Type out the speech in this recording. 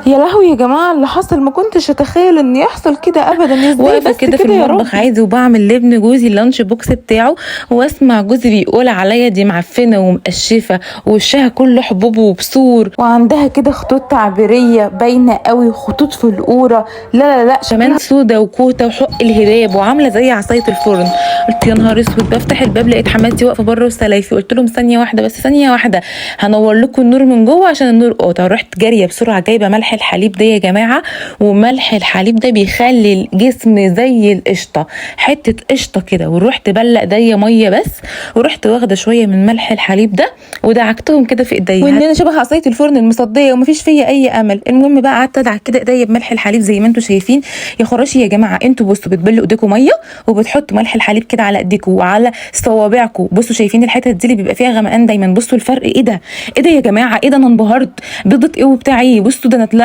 يا لهوي يا جماعة اللي حصل، ما كنتش اتخيل ان يحصل كده ابدا. ازاي واقفة بس كده في كده يا المطبخ ربي؟ عادي وبعمل لابن جوزي ال lunch box بتاعه، واسمع جوزي بيقول عليا دي معفنه ومقشفه ووشها كله حبوب وبثور، وعندها كده خطوط تعبيرية باينة قوي، خطوط في القورة. لا لا لا، كمان شكلها سودا وكوته وحق الهباب وعامله زي عصاية الفرن. قلت يا نهار اسود. بفتح الباب لقيت حماتي واقفة بره وسلايفي، قلت لهم ثانية واحدة بس، ثانية واحدة هنور لكم النور من جوه عشان النور قاطع. رحت جارية بسرعة جايبه ملح الحليب ده يا جماعة، وملح الحليب ده بيخلي الجسم زي القشطه، حتة قشطه كده. ورحت بلق ايديا مية بس، ورحت واخده شوية من ملح الحليب ده ودعكتهم كده في ايديا، وان انا شبه عصاية الفرن المصديه ومفيش فيا اي امل. المهم بقى قعدت ادعك كده ايديا بملح الحليب زي ما انتم شايفين. يا خراشي يا جماعة، انتوا بصوا بتبلوا ايديكم مية وبتحطوا ملح الحليب كده على ايديكم وعلى صوابعكم. بصوا شايفين الحتت دي اللي بيبقى فيها غمقان دايما، بصوا الفرق ايه ده، ايه ده يا جماعة، ايه ده، انا انبهرت. بيضة ايه وبتاع ايه، بصوا ده انا طلعت